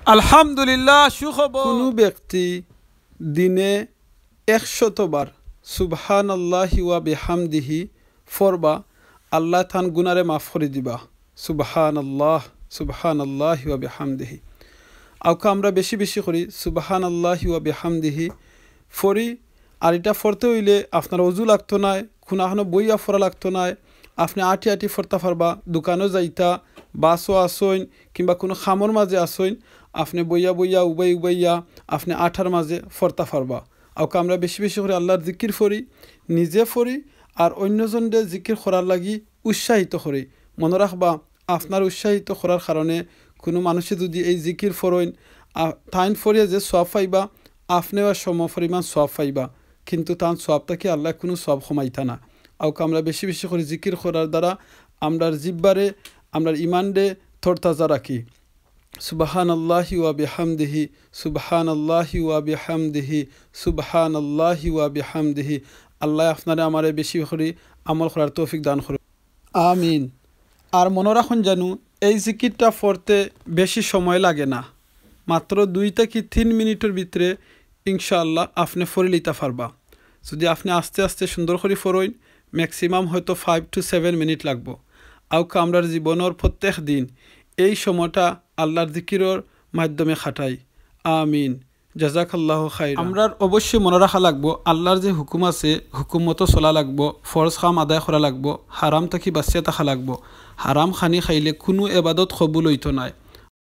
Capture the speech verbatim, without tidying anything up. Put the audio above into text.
আলহামদুলিল্লাহ, সুখবর। কোনো ব্যক্তি দিনে একশত বার সুবহানাল্লাহি ওয়া বিহামদিহি ফরবা, আল্লাহ তান গুনারে মাফ করি দিবা। সুবহানাল্লাহ, সুবহানাল্লাহি ওয়া বিহামদিহি। আউকা আমরা বেশি বেশি করি সুবহানাল্লাহি ওয়া বিহামদিহি ফরি। আর ইটা ফরতে অইলে আপনার অজু লাগতো নায়, কোনো এখনো বইয়া ফরা লাগতো নায়। আপনে আটি আটি ফরতা পারবা, দোকানো যাইতা, বাসও আসইন, কিংবা কোনো খামর মাঝে আসইন, আপনে বইয়া বইয়া, উবাই উবাইয়া, আপনে আঠার মাঝে ফরতা পারবা। আউকা আমরা বেশি বেশি করি আল্লাহর জিকির ফরি, নিজে ফরি, আর অন্যজনরে জিকির করার লাগি উৎসাহিত করি। মনো রাখবা, আপনার উৎসাহিত করার কারণে কোনো মানুষে যদি এই জিকির ফরইন, আ, তাইন ফরিয়া যে সওয়াব পাইবা, আপনেও আর সম পরিমাণ সওয়াব পাইবা, কিন্তু তান সওয়াব থাকি আল্লাহ কোনো সওয়াব কমাইতা না। আউকা আমরা বেশি বেশি করি জিকির করার দ্বারা আমরার জিব্বারে, আমরার ইমানরে তরতাজা রাখি। সুবহানাল্লাহি ওয়া বিহামদিহি, সুবহানাল্লাহি ওয়া বিহামদিহি, সুবহানাল্লাহি ওয়া বিহামদিহি। আল্লাহ আপনারে আমারে বেশি করি আমল করার তৌফিক দান করো। আমিন। আর মনো রাখইন জানু, এই জিকিরটা ফরতে বেশি সময় লাগে না, মাত্র দুই থাকি তিন মিনিটর ভিতরে ইনশাআল্লাহ আপনে ফরি লিতা পারবা। যদি আপনে আস্তে আস্তে সুন্দর করি ফরইন, ম্যাক্সিমাম হয়তো five to seven মিনিট লাগবো। আউকা আমরার জীবনর প্রত্যেক দিন এই সময়টা আল্লাহর জিকিরর মাধ্যমে খাটাই। আমিন। জাযাকাল্লাহু খাইরা। আমরার অবশ্যই মনো রাখা লাগবো, আল্লাহর যে হুকুম আছে, হুকুম মতো চলা লাগবো, ফরজ কাম আদায় করা লাগবো, হারাম থাকি বাঁচিয়া থাকা লাগবো। হারাম খানি খাইলে কুনু এবাদত কবুল অইতো নায়।